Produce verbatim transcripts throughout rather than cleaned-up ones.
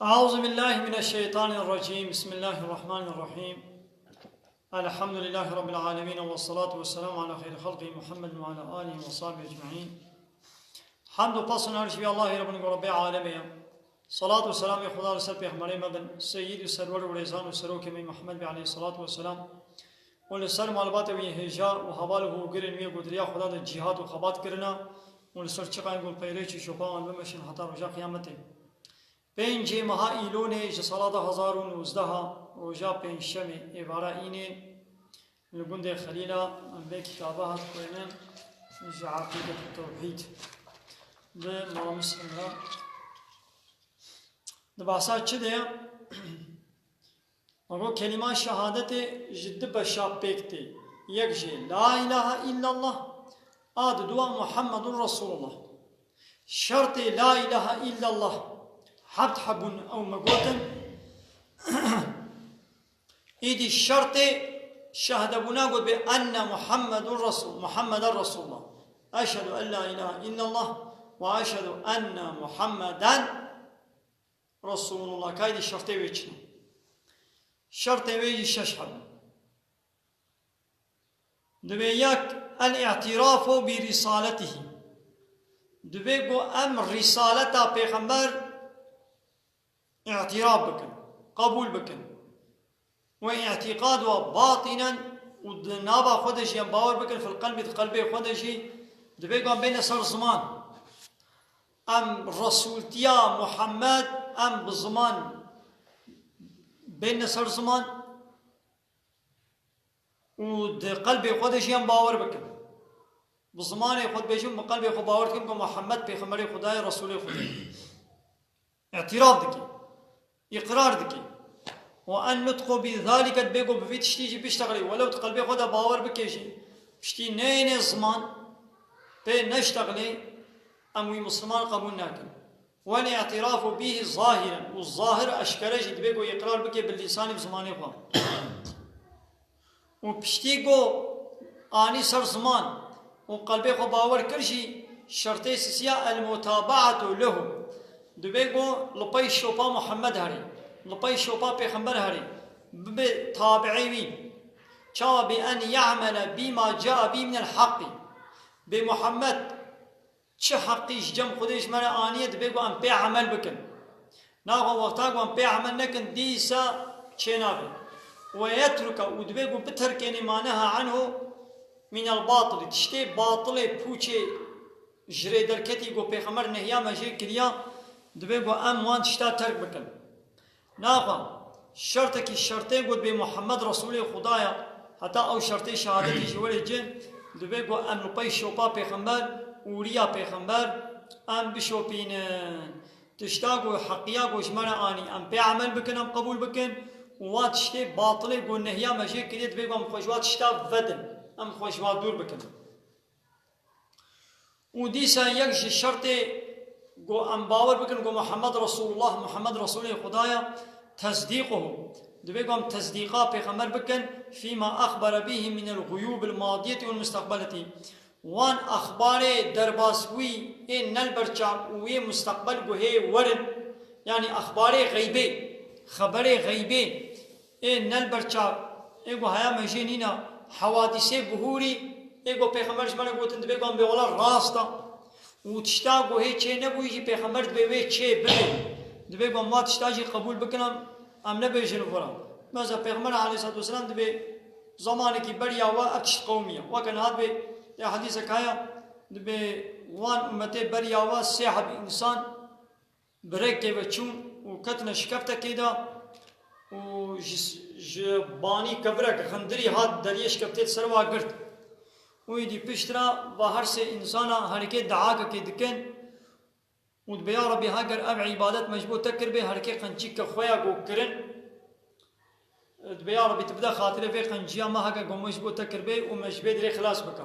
أعوذ بالله من الشيطان الرجيم. بسم الله الرحمن الرحيم. الحمد لله رب العالمين، والصلاة والسلام على خير خلقه محمد وعلى آله وصحبه أجمعين. Hemd û pesn her ji vî Allahê re bin ku Rebbê alemê ye. Salat û selamê Xuda li ser Pêxemberê me bin, Seyyid û Serwer û Rêzan û Serokê me Muhammed be aleyhissalatu vesselam. Û li ser malbatê wî hêja û heval û hogirên wî ku di riya Xuda de cîhad û xebat kirine û li ser çiqayên ku peyrê çi şopa wan bimeşin heta roja qiyametê. Pêncê meha Îlonê ji sala du hezar û nozdeh, roja pêncşemê êvara înê, li gundê Xelîla em vê kitaba hat xwênin, ji Eqîdet Tewhîd bi Mala Muslim re. Di behsa çi de ye? Ego kelîma şehadetê ji du beşa pêk tê. Yek jê La ilahe illallah, a di dua Muhammedun Resulullah. Şertê La ilahe illallah heft hebûn ew me gotin. Îdî şertê şehdebûna got bê enne Muhammedun Resul, Muhammeden Resulullah. Eşhedü en la ilahe illallah ve eşhedü enne Muhammeden Resulullah. Kaydî şertê wê çi ne? Şertê wê jî şeş hebûn. Divê yek, el-i'tirafu bi risaletihi. Divê ku em risaleta pêxember îtiraf bikin, qebûl bikin. Wê îtîqad wa batînen û di nava xwe de jî em bawer bikin, fil qelbî, di qelbê xwe de jî divê ku em bêne ser ziman. Em resûltiya Muhammed, em bi ziman bêne ser ziman. Û di qelbê xwe de jî em bawer bikin. Bi zimanê xwe dibêjin, bi qelbê xwe bawer dikin ku Muhammed pêxemberê Xuda ye, Resûlê Xuda ye. Îtiraf dike. Îqrar dike. Û en nutqu bi zalike, dibê ku bi vî tiştî jî biştexilî. Welew di qelbê xwe de bawer bike jî, piştî neyêne ziman, pê neştexilê, em wî misliman qebûl nakin. Wel îtîrafu bîhî zahiren, û zahir eşkere jî dibê ku îqrar bike bi lîsanî bi zimanê xwe. Û piştî ku anî ser ziman û qelbê xwe bawer kir jî, şertê sisiya el mutabaatu lehu. Dibê ku li pey şopa Muhammed herî, li pey şopa pêxember herî, bibe tabiê wî. Çawa? Bi en ya'mele bîma caa bî minel haqqî. Bê Muhammed çi heqî ji cem Xwedê ji me re aniye, dibê ku em pê emel bikin. Naxwe wexta ku em pê emel nekin, dîsa çênabe. We yetruke, û dibê ku biterkêne ma neha anhu minel batilî. Tiştê batilê, pûçê ji rê derketî ku pêxember nehiya me jê kiriya, dibê ku em wan tişta terk bikin. Naxwe, şertekî şertê got bê Muhammed Resûlê Xuda ye, heta ew şertê şehadetê ji werê cin, dibê ku em li pey şopa pêxember û riya pêxember em bişopînin. Tişta ku heqiya ku ji me re anî, em pê emel bikin, em qebûl bikin û wa tiştê batilê ku nehiya me jê kiriye, dibê ku em xwe ji wa tişta vedin, em xwe ji wa dûr bikin. Û dîsa yek ji şertê ku em bawer bikin ku Muhammed Resulullah, Muhammed Resulê Xuda ye, tesdîquhu. Divê ku em tesdîqa Pêxember bikin, fîma exbere bîhî minel guyûbil madiyetî wel mustaqbeleti. Wan exbarê derbasbûyî ê nelberçav û yê mustaqbel guhê werin, yanî exbarê xeybê, xeberê xeybê, ê nelberçav, ê ku heya me jê nîna, hewadîsê bihûrî, ê ku Pêxember ji me re gotin, divê ku em bê wela rast e. Û tişta ku hê çê nebûyî jî Pêxember divê wê çê bibe. Divê ku em va tişta jî qebûl bikin, em, em nebêjin vira. Mesela Pêxember aleyhissalatu vesselam divê zamanekî beriya we ev tişt qewimiye. Weke niha divê, ya hedîsek heye, divê wan ummetê beriya we sê heb însan bi rêkê ve çûn û ketine şikeftekê de û ji, ji banî kevirek xindirî hat deriyê şikeftê li ser wa girt. Û êdî piştre va her sê însana herikê duakekê dikin û dibê, ya Rebî, heger ev îbadet me ji bo te kiribê, herikê qencîke xwe ya ku kirin, dibê, ya Rebî, tu bide xatirê vê qenciya me, heger ku me ji bo te kiribê û me ji vê dirê xilas bike.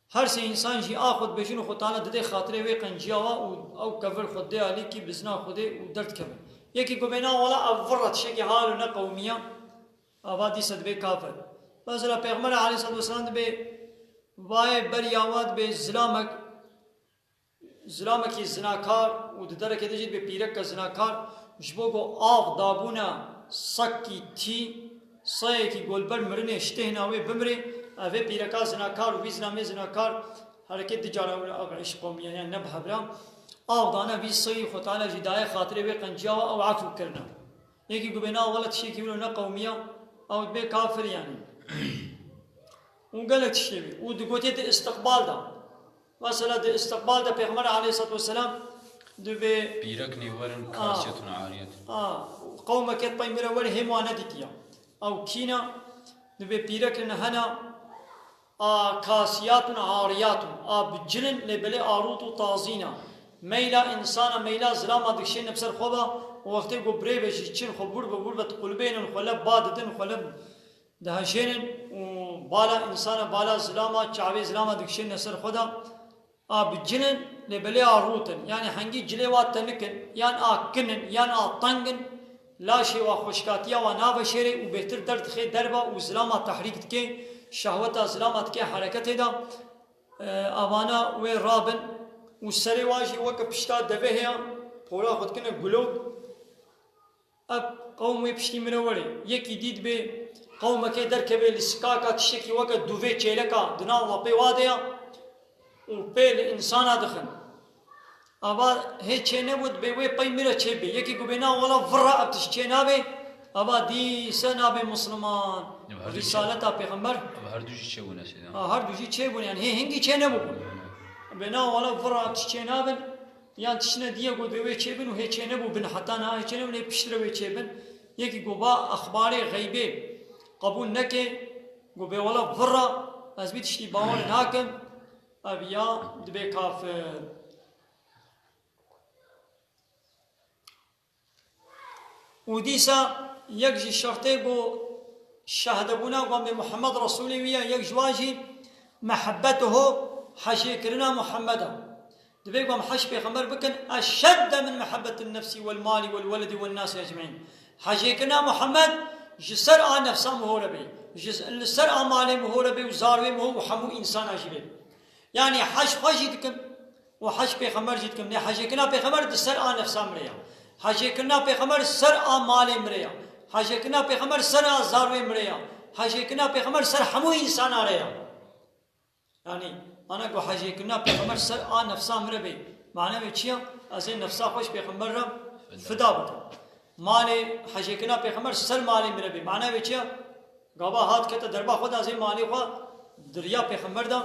Her sê însan jî a xwe dibêjin û xwe tane didê xatirê wê qenciya wa û ew kevir xwe dê alîkî bizna Xwedê û derdikeve. Yekî ku bê na wela ev vir re tiştekî hal û ne qewimiya, ava dîsa dibê kafir. Mesela Pêxember aleyhissalatu vesselam dibê vayê beriya wa dibê zilamek, zilamekî zinakar û di derekê de jî dibê pîreke zinakar Ji bo ku av dabûna sekî tî, seyekî ku li ber mirinê ji têhna wê bimrê, ev ê pîreka zinakar û vî zilamê zinakar herikê du cara wila ev îş qewmiya, yani ne bi hev re. Av dane vî seyî, Xwe Teala jî daye xatirê wê qenciya we, ew efû kirine. Yekî ku bê na wele tiştekî wilo ne qewmiya, ew dibê kafir yani. Û gelek tiştê wî. Û digotê di istiqbal de. Mesela di istiqbal de Pêxember aleyhissalatu vesselam dibê Pîrek nêwerin, kasiyetun ariyetun. A, qewmekê pey mire were hêm wan nedîtiya. Ew kîna dibê pîrek ne hena, a kasiyatun ariyatun. A bi cilin lê belê arût û tazîna. Meyla însana, meyla zilama dikişêne bi ser xwe ve û wextê ku birê ve jî çin xwe bûr ve bûr ve diqulbênin, xwe le ba didin, xwe le dihejênin û bala însana, bala zilama, çavê zilama dikişêne ser xwe de. A bi cilin lê belê a rûtin. Yani hengî cilê wa tenik in, yan a kin in, yan a teng in, laşê wa xweşkatiya wa naveşêrê û bêhtir derdixê derve û zilama tehrîk dike, şehweta zilama dike hereketê de. E, avana wê rabin û serê wa jî weke pişta devê heye, pora xwe dikine gulok. Ev qewm wê piştî min re were. Yekî dî dibê qewmekê derkeve li sikaka tiştekî weke dûvê çêleka di nav lapê wa de ya û pê li însana dixin. Ava hê çê nebû dibê wê pey min re çê bê. Yekî ku bê na wela virra ev tişt çê nabê, ava dîse nabê Musliman. Ev her du çê Rîsaleta Pêxember. Ev her du jî çê bûne şeydan. Ha, her du jî çê bûne, yani hê hingî çê nebû. Bê na wela virra ev tişt çê nabin. Yan tiştine diye ku dê wê çêbin û hê çênebû bin, heta niha hê çênebûn, hê piştre wê çêbin. Yekî ku va exbarê xeybê qebûl neke, ku bê wela virra ez vî tiştî bawer nakim, ev ya dibê kafir. Û dîsa yek ji şertê ku şehdebûna ku em bê Muhammed Resûlê wî ye, yek ji wan jî mehebbetuhu, hejêkirina Muhammed e. Divê ku em hej Pêxember bikin, eşedde min mehebbetin nefsî wel malî wel weledî wen nasî ecmeîn. Hejêkirina Muhammed ji ser a nefsa min hore bê, ji, li ser a malê min hore bê û zarwê min hore û hemû însana jî bê. Yanî hej xwe jî dikim û hej Pêxember jî dikim. Nê, hejêkirina Pêxember di ser a nefsa min re ya. Hejêkirina Pêxember ser a malê min re ya. Hejêkirina Pêxember ser a zarwê min re ya. Hejêkirina Pêxember ser hemû însana re ya. Yanî, ana ku hejêkirina Pêxember ser a nefsa min re bê. Mane wê çi ya? Ez ê nefsa xwe ji Pêxember re fida bikim. Malê, hejêkirina Pêxember ser malê min re bê. Mane wê çi ya? Gava hat kete derba xwe de, ez ê malê xwe di riya Pêxember de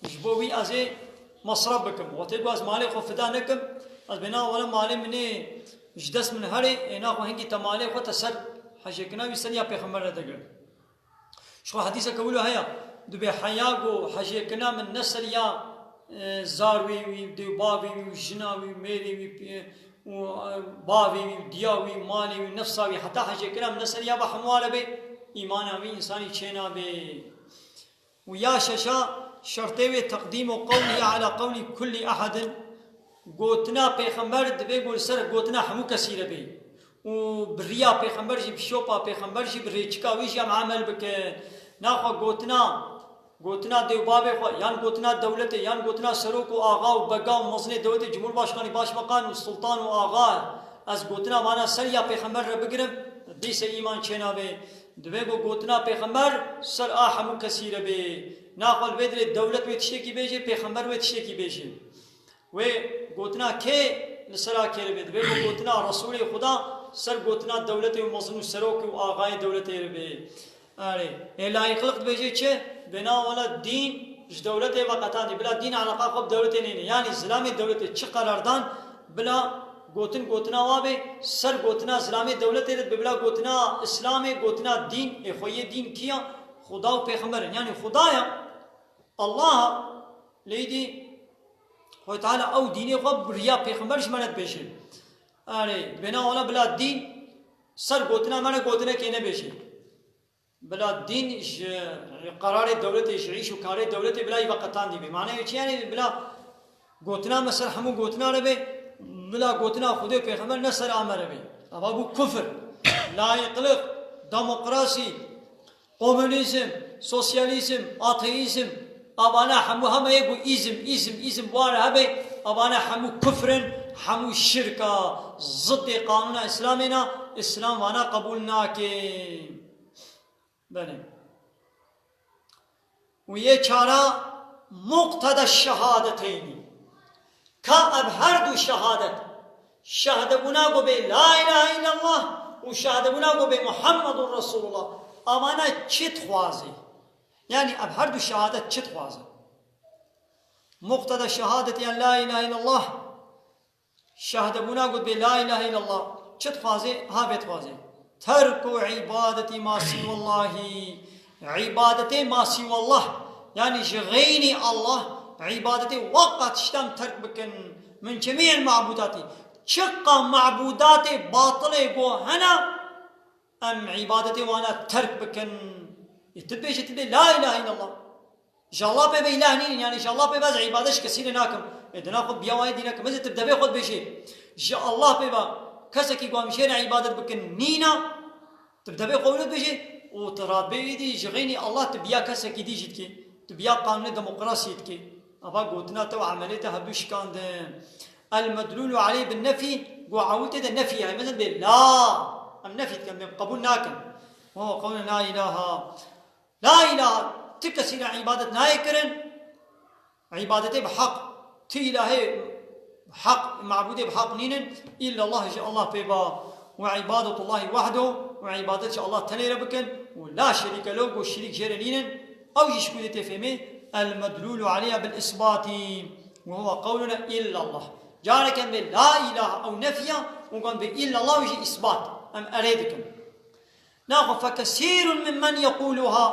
ji bo wî ez ê mesref bikim. Wextê ku ez malê xwe fida nekim, ez bêna wele malê min ê ji dest min herê, êna xwe hingî te malê xwe te ser hejêkirina wî ser ya Pêxember re digir. Ji xwe hedîseke wilo heye, dibê heya ku hejêkirina min ne ser ya, e, zarwê wî, dê û bavê wî û jina wî û mêrê wî, e, û, e, bavê wî û diya wî û malê wî û nefsa wî, heta hejêkirina min ne ser ya ve hemû ware bê, îmana wî însanî çênabe. Û ya şeşa, şertê wê teqdîmu qewlî ala qewlî kullî ehedin, gotina Pêxember divê ku li ser gotina hemû kesî re bê. Û bi riya Pêxember jî, bi şopa Pêxember jî, bi rêçika wî jî em emel bikin. Naxwe gotina, gotina dê û bavê xwe, yan gotina dewletê, yan gotina serok û axa û bega û mezinê dewletê, cumhurbaşkanî, başbakan û sultan û axa, ez gotina vana ser ya Pêxember re bigirim, dîse îman çênabe. Divê ku gotina Pêxember ser a hemû kesî re bê. Naxwe li vê dirê dewlet wê tiştekî bêjê, Pêxember wê tiştekî bêjê. Wê gotina kê li ser a kê re bê? Divê ku gotina Resûlê Xuda ser gotina dewletê û mezin û serokê û axayê dewletê re bê. Erê, ê layiqliq dibêjê çi? Bêna wela dîn ji dewletê ve qetandî. Bila dîn eleqa xwe bi dewletê nêne. Yanî zilamê dewletê çi qerar dan, bila gotin gotina wa bê, ser gotina zilamê dewletê re dibe, bila gotina Îslamê, gotina dîn, ê xwe yê dîn kî ya? Xuda û Pêxember in. Yanî Xuda ya, Allah a, lê îdî Xwedê Teala ew dînê xwe bi riya Pêxember ji me re dibêje. Erê, bêna wela bila dîn ser gotina me re gotinekê nebêje. Bila dîn ji qerarê dewletê, ji îş û karê dewletê bila î veqetandî bê. Manayê çi yanî? Bila gotina me ser hemû gotina re bê, bila gotina Xwedê û Pêxember ne ser a me re bê. Ava bû kufir, layiqlik, demokrasî, komunîzm, sosyalîzm, ateîzm, avana hemû heme yek û îzm, îzm, îzm ware hebe, avana hemû kufr in, hemû şirka, ziddê qanûna Îslamê ne, Îslam vana qebûl nake. Belê. Û yê çara muqteda şehadeteynî. Ka ev her du şehadet, şehdebûna ku bê la ilahe illallah û şehdebûna ku bê Muhammedun Resulullah, amana çi dixwaze? Yani ev her du şehadet çi dixwaze? Muqteda şehadet ya la ilahe illallah, şehdebûna got bê la ilahe illallah, çi dixwaze? Ha vê dixwaze. Terku îbadetî ma sîwallahî. Îbadetê ma sîwallah. Yani ji xeynî Allah îbadetê weqa tiştan terk bikin. Min cemî'el ma'budatî. Çiqa ma'budatê batilê go hene, em îbadetê wana terk bikin. Ê tu dibêjî, tu dê la ilahe illallah. Ji Allah pê ve îlah nînin, yani ji Allah pê ve ez îbadet ji kesî re nakim. Ê dina xwe biya wayê dîne kim. Ez ê tu bi devê xwe dibêjî. Ji Allah pê ve kesekî ku em jê re îbadet bikin nîna. Tu bi devê xwe wilo dibêjî. Û tu rabê êdî ji xeynî Allah tu biya kesekî dî jî dikî. Tu biya qanûnê demokrasiyê dikî. Ava gotina te û emelê te hevdu şikandin. El medlûlu aleyh bin nefî, ku ewil tê de nefî ye. Mesela bê la. Em nefî dikin, em qebûl nakin. Wa qewle la ilaha. La ilahe, ti kesî re îbadet nayê kirin, îbadetê bi heq, ti îlahê heq, mabûdê bi heq nînin, îllallah ji Allah pê ba, û îbadetullahî wehdo, û îbadet ji Allah tenê re bikin, û la şerîke lehu, ku şirîk jê re nînin, ew jî ji ku dê tê fêmê, el medlûlu aleyha bil îsbatî, û huwa qewluna îllallah. Careke em bê la ilahe ew nefî ya, û em bê îllallah jî îsbat, em erê dikin. Naxwe fekesîrun mimmen yeqûluha,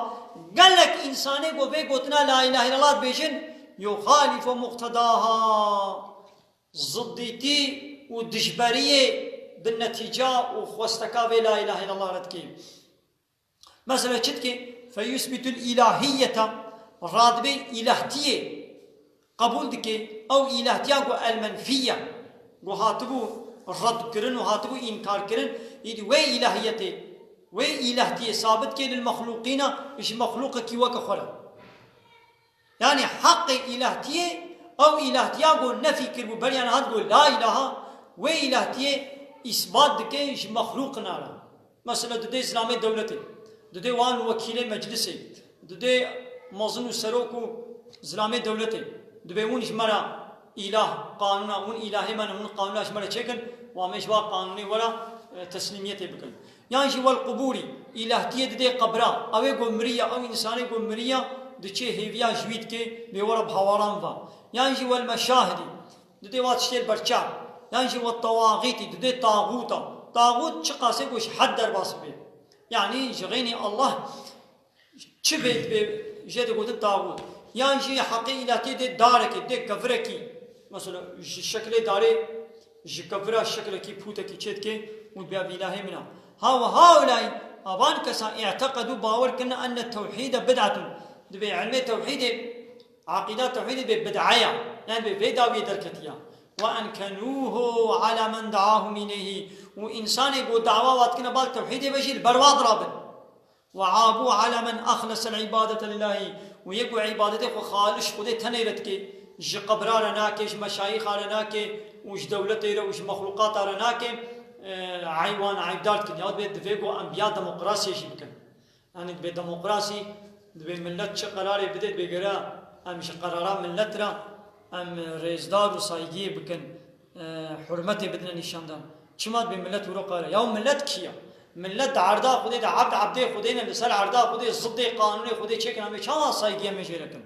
gelek însanê ku vê gotina la ilahe illallah dibêjin, yuxalifu muqtedaha, ziddîtî û dijberiyê bi netîca û xwesteka vê la ilahe illallah re dike. Mesela çi dike? Feyusbitul îlahiyete, radibê îlahtiyê qebûl dike, ew îlahtiya ku el-menfiye, ku hatibû redkirin û hatibû înkarkirin, îdî wê îlahiyetê, wê îlahtiyê sabit ke lil mexlûqîna, ji mexlûqekî weke xwe re. Yani heqê îlahtiyê, ew îlahtiya ku nefî kiribû, beriya niha digot la ilaha, wê îlahtiyê îsbat dike ji mexlûqina re. Mesela didê zilamê dewletê, didê wan wekîlê meclisê, didê mezin û serok û zilamê dewletê, dibê hûn ji me re îlah, qanûna, hûn îlahê me ne, hûn qanûna ji me re çêkin, wa me ji wa qanûnê we re, e, teslîmiyetê bikin. Yan jî wel qubûrî, îlahtiyê didê qebra, ew ê ku miriya, ew însanê ku miriya, diçê hêviya ji wî dike, bê we re bi hawaran va. Yan jî wel meşahidî, didê wa tiştê li berçav. Yan jî we tawaxîtî, didê taxûta. Taxût çiqasê ku ji hed derbas bibe. Yanî ji xeynî Allah çi bê, bê jê digotin taxût. Yan jî heqê îlatiyê dê darekê, dê kevirekî. Mesela ji şekilê darê, ji kevira şekilekî pûtekî çêdike û dibê ev îlahê min e. Ha we haulay, avan kesa îteqedû bawer kirine enne tewhîde bid'etun. Dibê ilmê tewhîdê Aqîda tewhîdê bê bid'e ya, yani bê vê dawiyê derketiya. Ve enkenûhu ala men daahum ileyhî. Û însanê ku dawa wa dikine bal tewhîdê ve jî li ber wa dirabin. Ve abû ala men axlesel îbadete lillahî. Û yê ku îbadetê xwe xalis Xwedê tenê re dike, ji qebra re nake, ji meşayîxa re nake û ji dewletê re û ji mexlûqata re nake, e, eywan eyvdar dikin. Ya divê, divê ku enbiya demokrasiyê jî bikin. Yanî dibê demokrasî, dibê millet çi qerarê bide, dibê gere em ji qerara millet re em rêzdar û saygiyê bikin, e, hurmetê bidine nîşandan. Çima dibê millet wiro qere? Ya millet kî ye? Millet di erda Xwedê de, ebd ebdê Xwedê ne, li ser erda Xwedê, ziddê qanûnê Xwedê çêkin, em ê çawa saygiyê me jê re kin?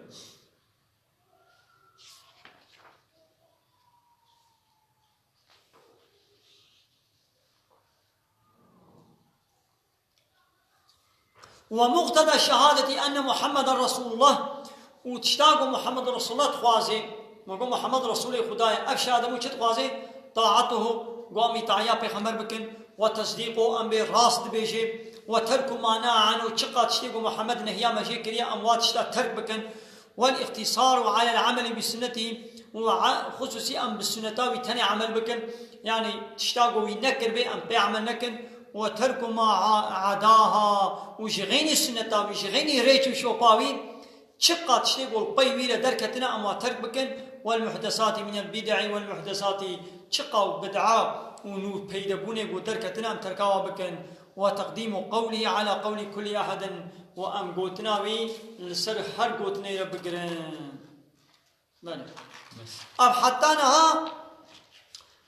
Ve muqteda şehadetî enne Muhammeden Resulullah, û tişta ku Muhammed Resulullah dixwaze, me got Muhammed Resulê Xuda ye, ev şehadebûn çi dixwaze? Taatuhu, ku em îtaya Pêxember bikin, ve tesdîqu, em bê rast dibêje, ve terku ma neha anhu, çiqa tiştê ku Muhammed nehiya me jê kiriye, em wa tişta terk bikin, vel îxtîsaru alel emeli bi sunnetî, û a-, xusûsî em bi sunneta wî tenê emel bikin, yanî tişta ku wî nekiribê em pê emel nekin, û terku ma a-, adaha, û ji xeynî sunneta wî, ji xeynî rêç û şopa wî, çiqa tiştê ku li pey wî re derketine em wa terk bikin, vel muhdesatî minel bid'i vel muhdesatî, Çiqa û bid'a û nû peydebûnê ku derketin em terka wa bikin. Ve teqdîmu qewlî ala qewlî kulî ehedin, û em gotina wî li ser her gotinê re bigirin. Belê. Ev heta niha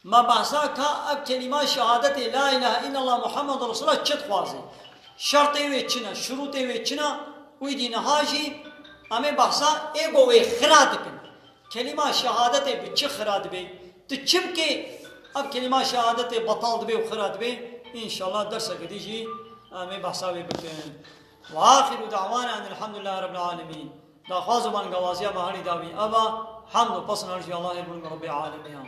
me behsa ka ev kelîma şehadetê la ilahe illallah Muhammedur Resulullah çi dixwaze? Şertê wê çi ne, şurûtê wê çi ne? Wî dî niha jî em ê behsa ê ku wê xira dikin. Kelîma şehadetê bi çi xira dibe? Tu çi bikê ev kelîma şehadetê betal dibe û xira dibe? Înşallah derseke dî jî em ê behsa wê bikin. Ve axiru da'wana enilhamdülillahi rabbil alemin. Daxwaz û bangawaziya me herî dawî ev e. Hemd û pesna ji Allahê bûn Rebbê alemî ya.